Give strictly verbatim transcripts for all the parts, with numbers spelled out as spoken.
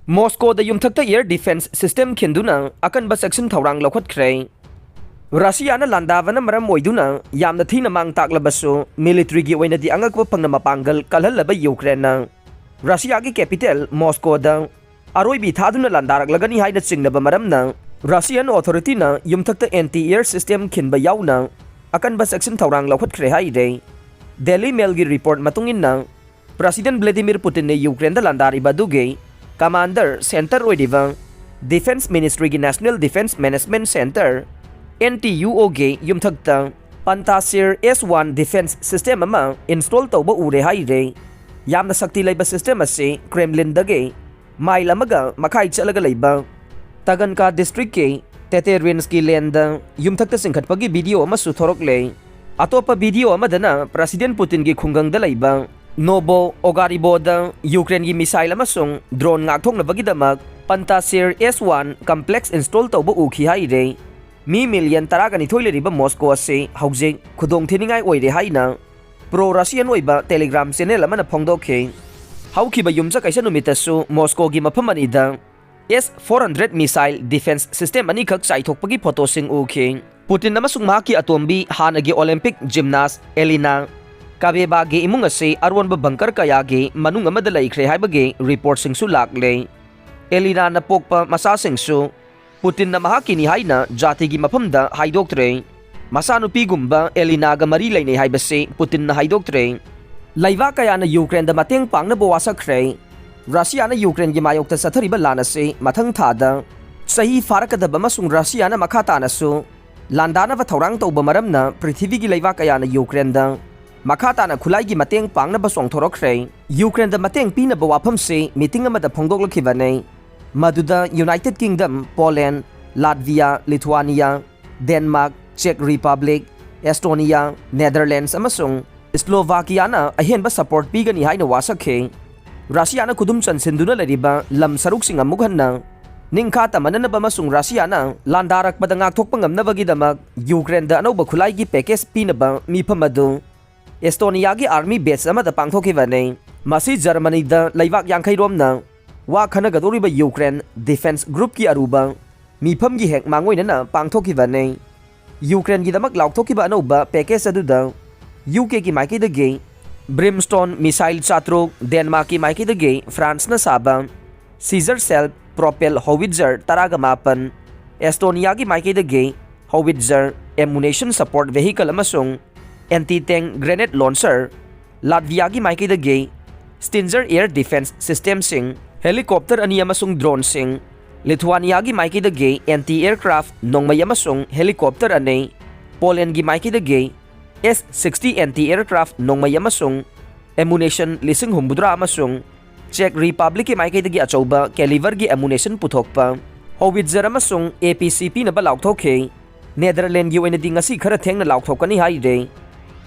ꯃꯣꯁꯀꯣꯗ ꯌꯨꯝꯊꯛꯇ air defense system ꯈꯤꯟꯗꯨꯅ ꯑꯀꯟꯕ ꯆꯦꯛꯁꯤꯟ ꯊꯧꯔꯥꯡ ꯂꯧꯈꯠꯈ꯭ꯔꯦ꯫ ꯔꯁꯤꯌꯥꯅ ꯂꯥꯟꯗꯥꯕꯅ ꯃꯔꯝ ꯑꯣꯏꯗꯨꯅ ꯌꯥꯝꯅ ꯊꯤꯅ ꯃꯥꯡ ꯇꯥꯛꯂꯕꯁꯨ, ꯃꯤꯂꯤꯇ꯭ꯔꯤꯒꯤ ꯑꯣꯏꯅꯗꯤ ꯑꯉꯛꯄ ꯐꯪꯅ ꯃꯄꯥꯡꯒꯜ ꯀꯜꯍꯜꯂꯕ ꯌꯨꯀ꯭ꯔꯦꯟꯅ ꯔꯁꯤꯌꯥꯒꯤ capital ꯃꯣꯁꯀꯣꯗ ꯑꯔꯣꯏꯕꯤ ꯊꯥꯗꯨꯅ ꯂꯥꯟꯗꯥꯔꯛꯂꯒꯅꯤ ꯍꯥꯏꯅ ꯆꯤꯡꯅꯕ ꯃꯔꯝꯅ, ꯔꯁꯤꯌꯥꯟ authorityꯅ ꯌꯨꯝꯊꯛꯇ anti air system ꯈꯤꯟꯕ ꯌꯥꯎꯅ ꯑꯀꯟꯕ ꯆꯦꯛꯁꯤꯟ ꯊꯧꯔꯥꯡ ꯂꯧꯈꯠꯈ꯭ꯔꯦ ꯍꯥꯏꯔꯦ꯫ Daily Mailꯒꯤ report ꯃꯇꯨꯡ ꯏꯟꯅ, President Vladimir Putinꯅ ꯌꯨꯀ꯭ꯔꯦꯟꯗ ꯂꯥꯟꯗꯥꯔꯤꯕ ꯑꯗꯨꯒꯤ commander centre ꯑꯣꯏꯔꯤꯕ Defence Ministryꯒꯤ National Defence Management Centre, NTUOꯒꯤ ꯌꯨꯝꯊꯛꯇ Pantsir S one defence system ꯑꯃ install ꯇꯧꯕ ꯎꯔꯦ ꯍꯥꯏꯔꯦ꯫ ꯌꯥꯝꯅ ꯁꯛꯇꯤ ꯂꯩꯕ system ꯑꯁꯤ Kremlinꯗꯒꯤ mile ꯑꯃꯒ ꯃꯈꯥꯏ ꯆꯠꯂꯒ ꯂꯩꯕ Taganka districtꯀꯤ Teterenskiy landꯗ ꯌꯨꯝꯊꯛꯇ ꯆꯤꯡꯈꯠꯄꯒꯤ video ꯑꯃꯁꯨ ꯊꯣꯔꯛꯂꯦ꯫ ꯑꯇꯣꯞꯄ video ꯑꯃꯗꯅ President Putinꯒꯤ ꯈꯨꯡꯒꯪꯗ ꯂꯩꯕ Novo Ogarivoꯗ ꯌꯨꯀ꯭ꯔꯦꯟꯒꯤ missile ꯑꯃꯁꯨꯡ drone ꯉꯥꯛꯊꯣꯛꯅꯕꯒꯤꯗꯃꯛ Pantsir S one complex install ꯇꯧꯕ ꯎꯈꯤ ꯍꯥꯏꯔꯦ꯫ ꯃꯤ million ꯇꯔꯥꯒ ꯅꯤꯊꯣꯏ ꯂꯩꯔꯤꯕ ꯃꯣꯁꯀꯣ ꯑꯁꯤ ꯍꯧꯖꯤꯛ ꯈꯨꯗꯣꯡꯊꯤꯅꯤꯡꯉꯥꯏ ꯑꯣꯏꯔꯦ ꯍꯥꯏꯅ pro-Russian ꯑꯣꯏꯕ Telegram channel ꯑꯃꯅ ꯐꯣꯡꯗꯣꯛꯈꯤ꯫ ꯍꯧꯈꯤꯕ ꯌꯨꯝꯁꯀꯩꯁ ꯅꯨꯃꯤꯠꯇꯁꯨ ꯃꯣꯁꯀꯣꯒꯤ ꯃꯐꯝ ꯑꯅꯤꯗ S four hundred missile defence system ꯑꯅꯤꯈꯛ ꯆꯥꯏꯊꯣꯛꯄꯒꯤ photoꯁꯤꯡ ꯎꯈꯤ꯫ ꯄꯨꯇꯤꯟ ꯑꯃꯁꯨꯡ ꯃꯍꯥꯛꯀꯤ ꯑꯇꯣꯝꯕꯤ, ꯍꯥꯟꯅꯒꯤ Olympic gymnast Elena Kabaevaꯒꯤ ꯏꯃꯨꯡ ꯑꯁꯤ ꯑꯔꯣꯟꯕ bunker ꯀꯌꯥꯒꯤ ꯃꯅꯨꯡ ꯑꯃꯗ ꯂꯩꯈ꯭ꯔꯦ ꯍꯥꯏꯕꯒꯤ reportꯁꯤꯡꯁꯨ ꯂꯥꯛꯂꯦ꯫ Elenaꯅ ꯄꯣꯛꯄ ꯃꯆꯥꯁꯤꯡꯁꯨ ꯄꯨꯇꯤꯟꯅ ꯃꯍꯥꯛꯀꯤꯅꯤ ꯍꯥꯏꯅ ꯖꯥꯇꯤꯒꯤ ꯃꯐꯝꯗ ꯍꯥꯏꯗꯣꯛꯇ꯭ꯔꯦ꯫ ꯃꯆꯥꯅꯨꯄꯤꯒꯨꯝꯕ Elenaꯒ ꯃꯔꯤ ꯂꯩꯅꯩ ꯍꯥꯏꯕꯁꯤ ꯄꯨꯇꯤꯟꯅ ꯍꯥꯏꯗꯣꯛꯇ꯭ꯔꯦ꯫ ꯂꯩꯕꯥꯛ ꯀꯌꯥꯅ ꯌꯨꯀ꯭ꯔꯦꯟꯗ ꯃꯇꯦꯡ ꯄꯥꯡꯅꯕ ꯋꯥꯁꯛꯈ꯭ꯔꯦ꯫ ꯔꯁꯤꯌꯥꯅ ꯌꯨꯀ꯭ꯔꯦꯟꯒꯤ ꯃꯥꯌꯣꯛꯇ ꯆꯠꯊꯔꯤꯕ ꯂꯥꯟ ꯑꯁꯤ ꯃꯊꯪ ꯊꯥꯗ ꯆꯍꯤ ꯐꯥꯔꯛꯀꯗꯕ ꯑꯃꯁꯨꯡ ꯔꯁꯤꯌꯥꯅ ꯃꯈꯥ ꯇꯥꯅꯁꯨ ꯂꯥꯟꯗꯥꯅꯕ ꯊꯧꯔꯥꯡ ꯇꯧꯕ ꯃꯔꯝꯅ ꯄ꯭ꯔꯤꯊꯤꯕꯤꯒꯤ ꯂꯩꯕꯥꯛ ꯀꯌꯥꯅ ꯌꯨꯀ꯭ꯔꯦꯟꯗ ꯃꯈꯥ ꯇꯥꯅ ꯈꯨꯠꯂꯥꯏꯒꯤ ꯃꯇꯦꯡ ꯄꯥꯡꯅꯕ ꯆꯣꯡꯊꯣꯔꯛꯈ꯭ꯔꯦ꯫ ꯌꯨꯀ꯭ꯔꯦꯟꯗ ꯃꯇꯦꯡ ꯄꯤꯅꯕ ꯋꯥꯐꯝꯁꯤ meeting ꯑꯃꯗ ꯐꯣꯡꯗꯣꯛꯂꯛꯈꯤꯕꯅꯤ, ꯃꯗꯨꯗ United Kingdom, Poland, Latvia, Lithuania, Denmark, Czech Republic, Estonia, Netherlands ꯑꯃꯁꯨꯡ Slovakiaꯅ ꯑꯍꯦꯟꯕ support ꯄꯤꯒꯅꯤ ꯍꯥꯏꯅ ꯋꯥꯁꯛꯈꯤ꯫ ꯔꯁꯤꯌꯥꯅ ꯈꯨꯗꯨꯝ ꯆꯟꯁꯤꯟꯗꯨꯅ ꯂꯩꯔꯤꯕ ꯂꯝ ꯁꯔꯨꯛꯁꯤꯡ ꯑꯃꯨꯛ ꯍꯟꯅ ꯅꯤꯡꯈꯥ ꯇꯝꯍꯟꯅꯅꯕ ꯑꯃꯁꯨꯡ ꯔꯁꯤꯌꯥꯅ ꯂꯥꯟꯗꯥꯔꯛꯄꯗ ꯉꯥꯛꯊꯣꯛꯄ ꯉꯝꯅꯕꯒꯤꯗꯃꯛ ꯌꯨꯀ꯭ꯔꯦꯟꯗ ꯑꯅꯧꯕ ꯈꯨꯠꯂꯥꯏꯒꯤ package ꯄꯤꯅꯕ ꯃꯤꯐꯝ ꯑꯗꯨ ꯑꯦꯁꯇꯣꯅꯤꯌꯥꯒꯤ army base ꯑꯃꯗ ꯄꯥꯡꯊꯣꯛꯈꯤꯕꯅꯤ꯫ ꯃꯁꯤ ꯖꯔꯃꯅꯤꯗ ꯂꯩꯕꯥꯛ ꯌꯥꯡꯈꯩ ꯔꯣꯝꯅ ꯋꯥ ꯈꯟꯅꯒꯗꯧꯔꯤꯕ ꯌꯨꯀ꯭ꯔꯦꯟ ꯗꯤꯐꯦꯟꯁ ꯒ꯭ꯔꯨꯞꯀꯤ ꯑꯔꯨꯕ ꯃꯤꯐꯝꯒꯤ ꯍꯦꯛ ꯃꯥꯡꯑꯣꯏꯅꯅ ꯄꯥꯡꯊꯣꯛꯈꯤꯕꯅꯤ꯫ ꯌꯨꯀ꯭ꯔꯦꯟꯒꯤꯗꯃꯛ ꯂꯥꯎꯊꯣꯛꯈꯤꯕ ꯑꯅꯧꯕ ꯄꯦꯀꯦꯖ ꯑꯗꯨꯗ ꯌꯨ ꯀꯦꯒꯤ ꯃꯥꯏꯀꯩꯗꯒꯤ ꯕ꯭ꯔꯤꯝꯁꯇꯣꯟ ꯃꯤꯁꯥꯏꯜ ꯆꯥꯇ꯭ꯔꯨꯛ, ꯗꯦꯟꯃꯥꯔꯛꯀꯤ ꯃꯥꯏꯀꯩꯗꯒꯤ ꯐ꯭ꯔꯥꯟꯁꯅ ꯁꯥꯕ ꯁꯤꯖꯔ ꯁꯦꯜꯐ ꯄ꯭ꯔꯣꯄꯦꯜ ꯍꯣꯋꯤꯠꯖꯔ ꯇꯔꯥꯒ ꯃꯥꯄꯟ, ꯑꯦꯁꯇꯣꯅꯤꯌꯥꯒꯤ ꯃꯥꯏꯀꯩꯗꯒꯤ ꯍꯣꯋꯤꯠꯖꯔ, ꯑꯦꯃꯨꯅꯦꯁꯟ ꯁꯄꯣꯔꯠ ꯚꯦꯍꯤꯀꯜ ꯑꯃꯁꯨꯡ ꯑꯦꯟꯇꯤ ꯇꯦꯡ ꯒ꯭ꯔꯦꯅꯦꯗ ꯂꯣꯟꯆꯔ, ꯂꯥꯠꯚꯤꯌꯥꯒꯤ ꯃꯥꯏꯀꯩꯗꯒꯤ ꯁ꯭ꯇꯤꯟꯖꯔ ꯑꯦꯌꯔ ꯗꯤꯐꯦꯟꯁ ꯁꯤꯁꯇꯦꯝꯁꯤꯡ, ꯍꯦꯂꯤꯀꯣꯞꯇꯔ ꯑꯅꯤ ꯑꯃꯁꯨꯡ ꯗ꯭ꯔꯣꯟꯁꯤꯡ, ꯂꯤꯊꯨꯋꯥꯅꯤꯌꯥꯒꯤ ꯃꯥꯏꯀꯩꯗꯒꯤ ꯑꯦꯟꯇꯤ ꯑꯦꯌꯔꯀ꯭ꯔꯥꯐ ꯅꯣꯡꯃꯩ ꯑꯃꯁꯨꯡ ꯍꯦꯂꯤꯀꯣꯞꯇꯔ ꯑꯅꯤ, ꯄꯣꯂꯦꯟꯒꯤ ꯃꯥꯏꯀꯩꯗꯒꯤ ꯑꯦꯁ ꯁꯤꯛꯁꯇꯤ ꯑꯦꯟꯇꯤ ꯑꯦꯌꯔꯀ꯭ꯔꯥꯐ ꯅꯣꯡꯃꯩ ꯑꯃꯁꯨꯡ ꯑꯦꯃꯨꯅꯦꯁꯟ ꯂꯤꯁꯤꯡ ꯍꯨꯝꯐꯨꯇꯔꯥ ꯑꯃꯁꯨꯡ ꯆꯦꯛ ꯔꯤꯄꯕ꯭ꯂꯤꯛꯀꯤ ꯃꯥꯏꯀꯩꯗꯒꯤ ꯑꯆꯧꯕ ꯀꯦꯂꯤꯕꯔꯒꯤ ꯑꯦꯃꯨꯅꯦꯁꯟ ꯄꯨꯊꯣꯛꯄ ꯍꯣꯋꯤꯠꯖꯔ ꯑꯃꯁꯨꯡ ꯑꯦ ꯄꯤ ꯁꯤ ꯄꯤꯅꯕ ꯂꯥꯎꯊꯣꯛꯈꯤ꯫ ꯅꯦꯗꯔꯂꯦꯟꯒꯤ ꯑꯣꯏꯅꯗꯤ ꯉꯁꯤ ꯈꯔ ꯊꯦꯡꯅ ꯂꯥꯎꯊꯣꯛꯀꯅꯤ ꯍꯥꯏꯔꯦ꯫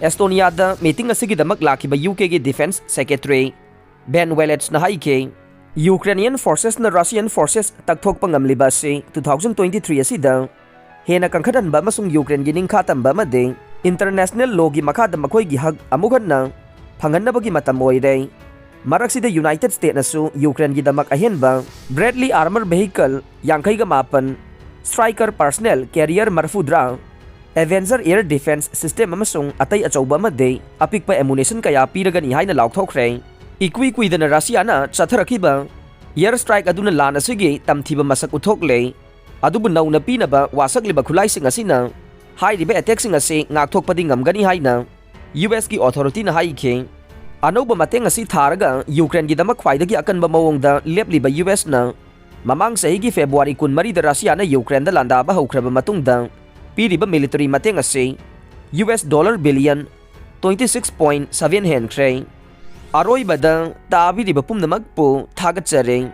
ꯑꯦꯁꯇꯣꯅꯤꯌꯥꯗ ꯃꯤꯇꯤꯡ ꯑꯁꯤꯒꯤꯗꯃꯛ ꯂꯥꯛꯈꯤꯕ ꯌꯨ ꯀꯦꯒꯤ ꯗꯤꯐꯦꯟꯁ ꯁꯦꯀ꯭ꯔꯦꯇꯔꯤ ꯕꯦꯟ ꯋꯦꯂꯦꯠꯁꯅ ꯍꯥꯏꯈꯤ, ꯌꯨꯀ꯭ꯔꯦꯅꯤꯌꯟ ꯐꯣꯔꯁꯦꯁꯅ ꯔꯁꯤꯌꯟ ꯐꯣꯔꯁꯦꯁ ꯇꯛꯊꯣꯛꯄ ꯉꯝꯂꯤꯕ ꯑꯁꯤ ꯇꯨ ꯊꯥꯎꯖꯟ ꯇ꯭ꯋꯦꯟꯇꯤ ꯊ꯭ꯔꯤ ꯑꯁꯤꯗ ꯍꯦꯟꯅ ꯀꯟꯈꯠꯍꯟꯕ ꯑꯃꯁꯨꯡ ꯌꯨꯀ꯭ꯔꯦꯟꯒꯤ ꯅꯤꯡꯈꯥ ꯇꯝꯕ ꯑꯃꯗꯤ ꯏꯟꯇꯔꯅꯦꯁꯅꯦꯜ ꯂꯣꯒꯤ ꯃꯈꯥꯗ ꯃꯈꯣꯏꯒꯤ ꯍꯛ ꯑꯃꯨꯛ ꯍꯟꯅ ꯐꯪꯍꯟꯅꯕꯒꯤ ꯃꯇꯝ ꯑꯣꯏꯔꯦ꯫ ꯃꯔꯛꯁꯤꯗ ꯌꯨꯅꯥꯏꯇꯦꯗ ꯁ꯭ꯇꯦꯠꯅꯁꯨ ꯌꯨꯀ꯭ꯔꯦꯟꯒꯤꯗꯃꯛ ꯑꯍꯦꯟꯕ ꯕ꯭ꯔꯦꯗꯂꯤ ꯑꯥꯔꯃꯔ ꯚꯦꯍꯤꯀꯜ ꯌꯥꯡꯈꯩꯒ ꯃꯥꯄꯟ, ꯁ꯭ꯇ꯭ꯔꯥꯏꯀꯔ ꯄꯔꯁꯅꯦꯜ ꯀꯦꯔꯤꯌꯔ ꯃꯔꯐꯨꯇꯔꯥ, ꯑꯦꯚꯦꯟꯖꯔ ꯑꯦꯌꯔ ꯗꯤꯐꯦꯟꯁ ꯁꯤꯁꯇꯦꯝ ꯑꯃꯁꯨꯡ ꯑꯇꯩ ꯑꯆꯧꯕ ꯑꯃꯗꯤ ꯑꯄꯤꯛꯄ ꯑꯦꯃꯨꯅꯦꯁꯟ ꯀꯌꯥ ꯄꯤꯔꯒꯅꯤ ꯍꯥꯏꯅ ꯂꯥꯎꯊꯣꯛꯈ꯭ꯔꯦ꯫ ꯏꯀꯨꯏ ꯀꯨꯏꯗꯅ ꯔꯁꯤꯌꯥꯅ ꯆꯠꯊꯔꯛꯈꯤꯕ ꯑꯦꯌꯔ ꯁ꯭ꯇ꯭ꯔꯥꯏꯛ ꯑꯗꯨꯅ ꯂꯥꯟ ꯑꯁꯤꯒꯤ ꯇꯝꯊꯤꯕ ꯃꯁꯛ ꯎꯠꯊꯣꯛꯂꯦ꯫ ꯑꯗꯨꯕꯨ ꯅꯧꯅ ꯄꯤꯅꯕ ꯋꯥꯁꯛꯂꯤꯕ ꯈꯨꯠꯂꯥꯏꯁꯤꯡ ꯑꯁꯤꯅ ꯍꯥꯏꯔꯤꯕ ꯑꯦꯇꯦꯛꯁꯤꯡ ꯑꯁꯤ ꯉꯥꯛꯊꯣꯛꯄꯗꯤ ꯉꯝꯒꯅꯤ ꯍꯥꯏꯅ ꯌꯨ ꯑꯦꯁꯀꯤ ꯑꯣꯊꯣꯔꯤꯇꯤꯅ ꯍꯥꯏꯈꯤ꯫ ꯑꯅꯧꯕ ꯃꯇꯦꯡ ꯑꯁꯤ ꯊꯥꯔꯒ ꯌꯨꯀ꯭ꯔꯦꯟꯒꯤꯗꯃꯛ ꯈ꯭ꯋꯥꯏꯗꯒꯤ ꯑꯀꯟꯕ ꯃꯑꯣꯡꯗ ꯂꯦꯞꯂꯤꯕ ꯌꯨ ꯑꯦꯁꯅ ꯃꯃꯥꯡ ꯆꯍꯤꯒꯤ ꯐꯦꯕ꯭ꯔꯨꯋꯥꯔꯤ ꯀꯨꯟꯃꯔꯤꯗ ꯔꯁꯤꯌꯥꯅ ꯌꯨꯀ꯭ꯔꯦꯟꯗ ꯂꯥꯟꯗꯥꯕ ꯍꯧꯈ꯭ꯔꯕ ꯃꯇꯨꯡꯗ ꯄꯤꯔꯤꯕ ꯃꯤꯂꯤꯇꯔꯤ ꯃꯇꯦꯡ ꯑꯁꯤ U S dollar billion twenty six point seven ꯍꯦꯟꯈ꯭ꯔꯦ꯫ ꯑꯔꯣꯏꯕꯗ ꯇꯥꯕꯤꯔꯤꯕ ꯄꯨꯝꯅꯃꯛꯄꯨ ꯊꯥꯒꯠꯆꯔꯤ꯫